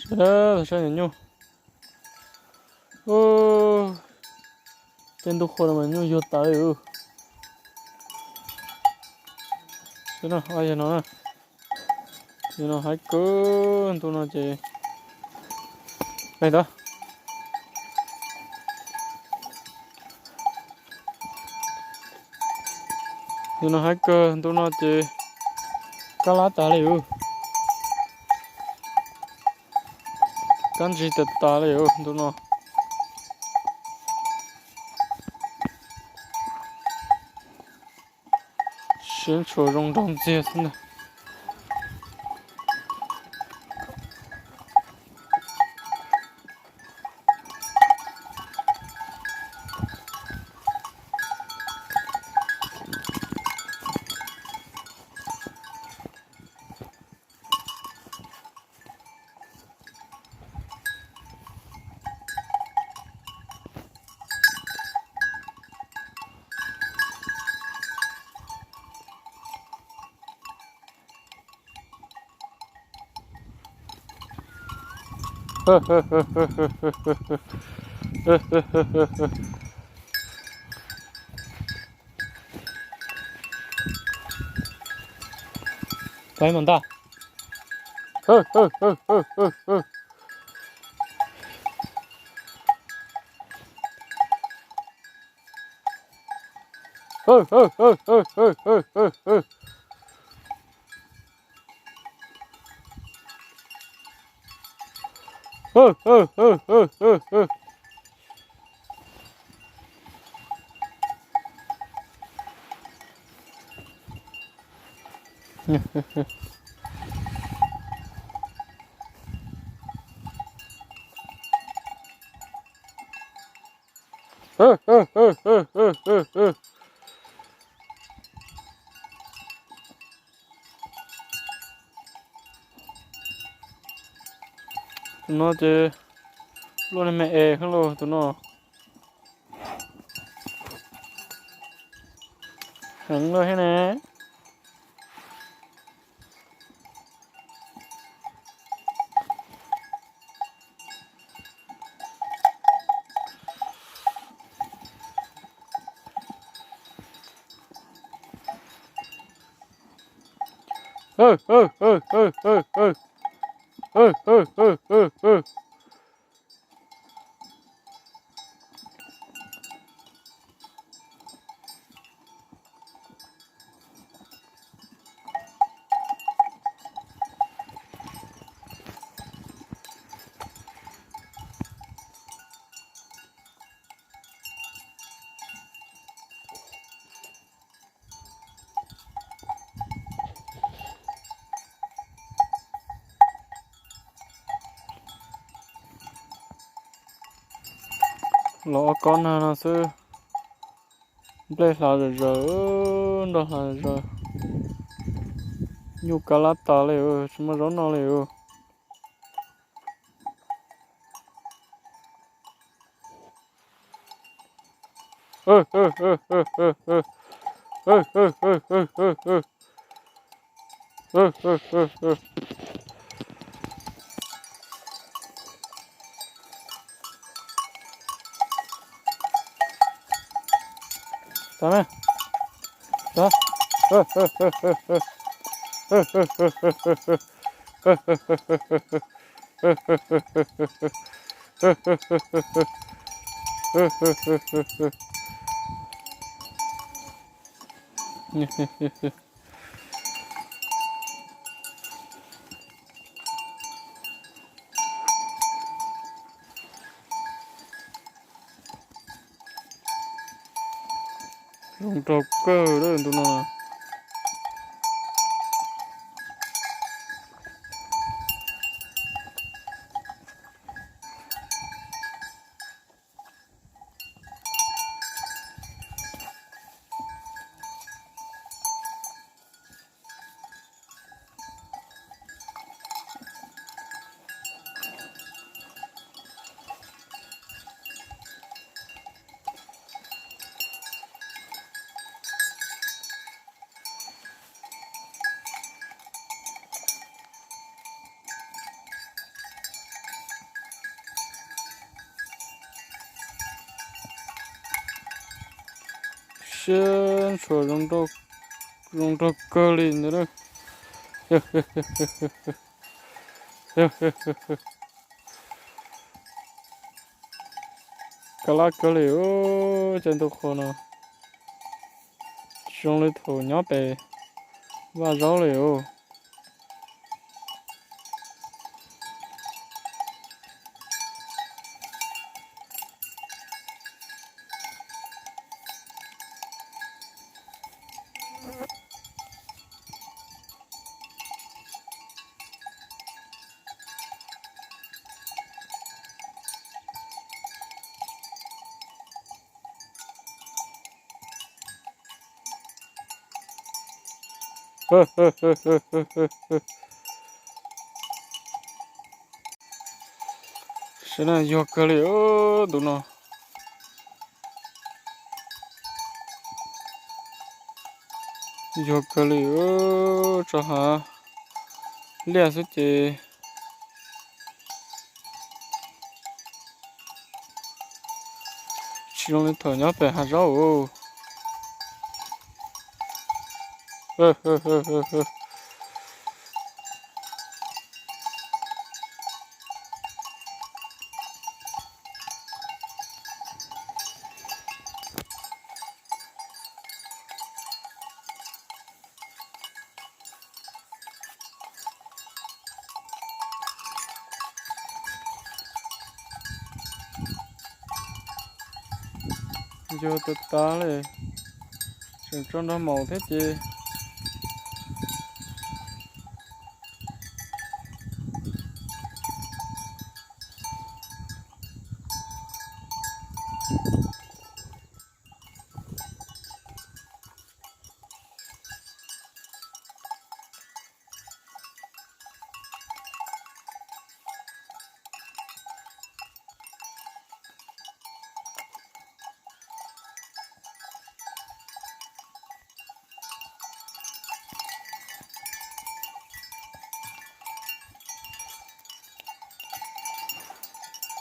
Saib nyuj. Tej ntuj qhua no mas nyuj yuag tas li. Yog no, yog no haib kawg ntuj no ces, ntawd, yog no haib kawg ntuj no ces kab lab tas li. Kab ntsig tas tas li ntuj no. Siab ntshua zoo nraug ntxiag xwb ntag. Peb mus ntag. Tus no ces luaj li me es kheej lauj tus no. Heev lawm thiab ne. Los ob kob nag no xwb, nplej hlav zom zaws, nroj hlav zom zaws. Nyuj kab lab tas li, tsis muaj zaub noj li. Zoo nraug kawg lawm ntu no. Siab ntshua zoo nraug kawg li ntawd na. Kab lab kawg li os, cov ntoo qhuav no tsis zoo li thaum nyob pem vaj zaub li os. Saib na, yuag kawg li tus no. Yuag kawg li, tso hav liaj xwb ces tsis zoo li thaum nyob pem hav zaub os. Yog tas tas li, tseem tso nrog maum thiab ces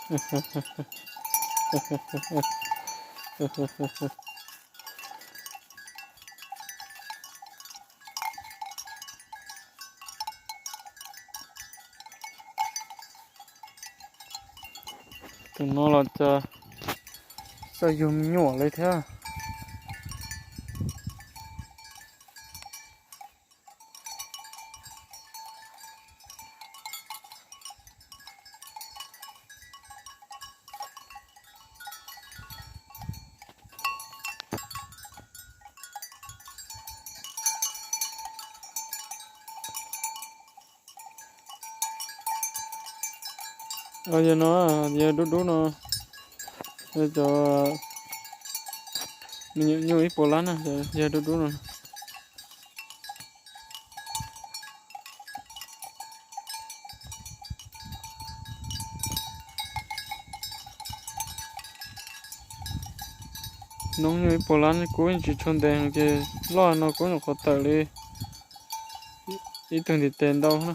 Tus no los cas txawj yug me nyuam li thiab. Yog no, yawg dub dub no, cov me nyuam nyuj ib puas lab na, yawg dub dub no. Noob nyuj ib puas lab kub yeej tsis tshua ntev ces loj no kub nyuam qhuav tawm li ib tug ntiv tes ntau na.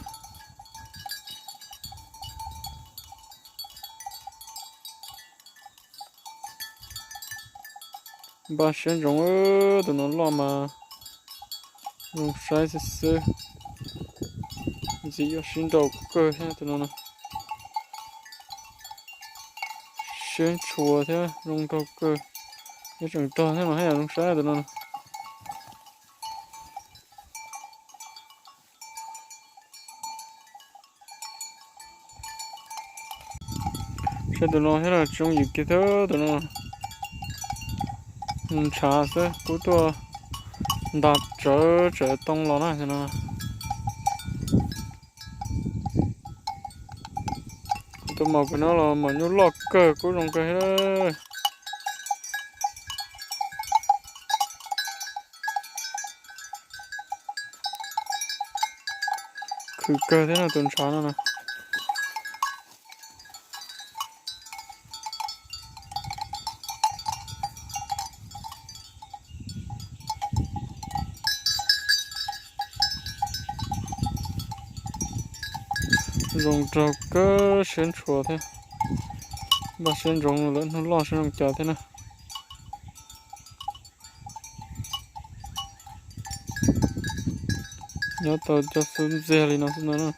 Npaj siab ntsoov, tus no loj mas zoo saib xwb xwb, ntxim yuav sib nraus kawg thiab tus no. Siab ntshua thiab zoo nraug kawg, yuav tseem rog thiab mas haj yam zoo saib tus no. Saib tus no thiab los tsis zoo yim kiag thiab tus no. Ntshav xwb, kub tuaj nta tsawv tsawv too los na no. Tus maum pem no los maum nyuj loj kawg kub zoo kawg thiab. Khwv kawg thiab no tus ntshav no na. Zoo nraug kawg, siab ntshua thiab. Npaj siab ntsoov lawm hnub loj saib zoo cas thiab na. Nyob tau cov xub ntxiag li no xwb no na.